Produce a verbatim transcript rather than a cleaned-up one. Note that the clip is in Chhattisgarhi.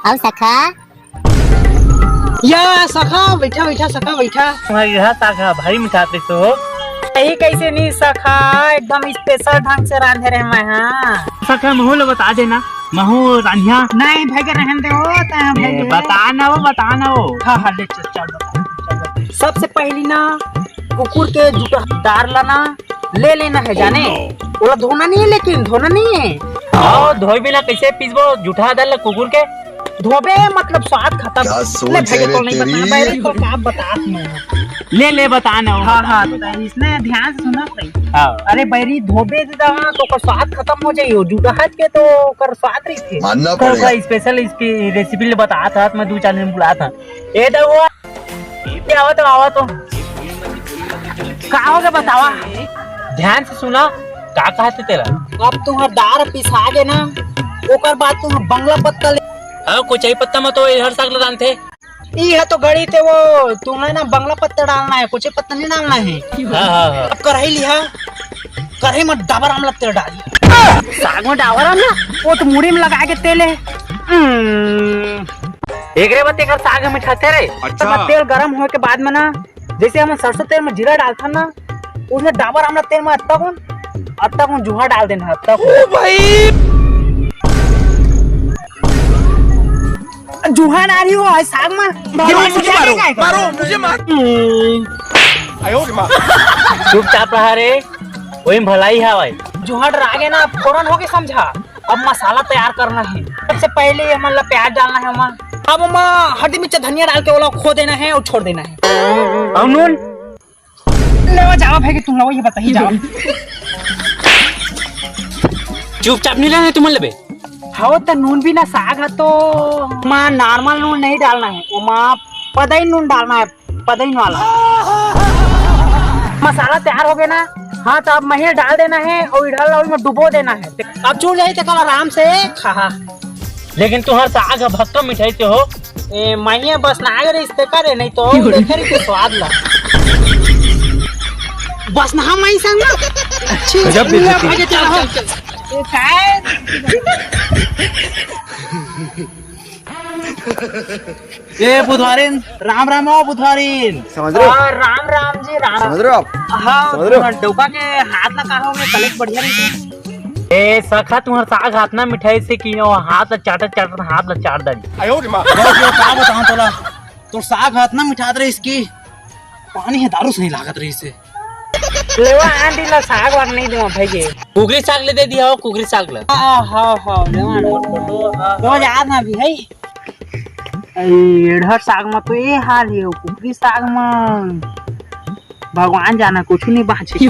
अउ सखा? या सखा, बइठा, बइठा, सखा, बइठा। तुम्हारी यह साग ह भारी मिठात रहिस हो। यही कइसे नहीं सखा, एकदम special ढंग से रांधे रहे मैं, हाँ। सखा, महू ला बता देना, महू रांधिया। नहीं, भाई के रहन दे हो, तैं भाई ए, के। बता ना वो, बता ना वो। हाँ, हाँ, ले, चल, चल, बता, चल, बता। सबसे पहली ना, कुकुर के जूठा दार ला ना, ले लेना है जाने। ओला धोना नहीं है, लेकिन धोना नहीं है। आओ, धोई बिना कैसे पीसबो जूठा दार ला कुकुर के? धोबे मतलब स्वाद खत्म। क्या सोच ले, है रे तो नहीं तेरी? बता, बैरी तो का बता मैं। ले, ले, बता ना वो। हाँ, हाँ, तो इसने ध्यान से सुना सही। हाँ। अरे बैरी, धोबे दे दवा, तो ओकर स्वाद खत्म हो जाई हो। जूठा के तो ओकर स्वाद रही थी। मानना तो पड़ेगा। ओकर special इसकी recipe ले बता था, मैं दो चार दिन बुला था। ए दवा, ये आवा तो, आवा तो। का हो गया बतावा? ध्यान से सुना, का कहते तेरा? अब तुम्हार दार पिसा गे ना, ओकर बाद तुम बंगला पत्ता ले। हाँ, कोचई पत्ता में तो ये हर साग लगान थे। ई है तो गड़ी ते वो, तुम्हें ना बंगला पत्ता डालना है, कोचई पत्ता नहीं डालना है। हाँ, हाँ, हाँ। अब कढ़ाई लिहा, कढ़ाई में डाबर आमला तेल डाली। साग में डाबर आमला? वो तो मुड़ी में लगा के तेल है। हम्म। एकरे बाद तेकर साग में मिठाते रे। अच्छा। तब तेल गरम होए के बाद में ना, जैसे हम सरसों तेल में जीरा डालथन ना, उसमें डाबर आमला तेल में अत्ता कौन, अत्ता कौन जुहा डाल देना, अत्ता कौन। ओ भाई! जुहा डाली हो, आज साग में। मारो, दिमाग मुझे मारो, क्या है? मारो, मुझे मार। हम्म। आयो रे माँ। चुपचाप रहा रे, वही में भलाई है भाई। जुहा डरा गए ना, अब फौरन होके समझा। अब मसाला तैयार करना है। सबसे पहले ये मन ला प्याज डालना है ओमा। अब ओमा हल्दी मिर्चा धनिया डाल के ओला खो देना है और छोड़ देना है। और नून? ले वो जावा भाई कि तुम लोग ये बताइए जावा। चुपचाप नहीं रहना है तुम लेबे। हाँ तो नून भी ना साग है तो ओमा normal नून नहीं डालना है, ओमा पदई नून डालना है। पदइन वाला। मसाला तैयार हो गया ना, हाँ, तो अब महीन डाल देना है और इधर ला ओइमे डुबो देना है। अब चूर जाई तो कल आराम से खा। लेकिन तुम्हार साग ह भक्का मिठाई से हो। ए, महीन बस ना आगे रही इससे करे, नहीं तो देखे रही के स्वाद ला। बस ना, हम वहीं संग ना। गजब बेइज्जती। भागे चला हो। ए, काय? ए बुधवारिन, राम राम हो बुधवारिन। समझ रहे हो? हाँ, राम राम जी, राम। समझ रहे हो आप? हाँ, समझ रहे हो? डौका के हाथ ना कहा होगे, कलेक्ट बढ़िया रही। ए सखा, तुम्हार साग हाथ ना मिठाई से कि वो हाथ ला चाटत चाटत हाथ ला चाट डाली। आयो रे माँ। बस यो का बताऊं तोला, तोर साग हाथ ना मिठात रहे इसकी, पानी है दारू से नहीं लागत रही से। लेवा आंटी ला साग वाग नहीं देवा भाई के। कुकरी साग ले दे दिया हो, कुकरी साग ला। हाँ, हाँ, हाँ, लेवा आंटी। वो याद ना भी है। ए, एढ़र साग में तो ये हाल है, कुकरी साग में भगवान जाना कुछ नहीं बाँचे।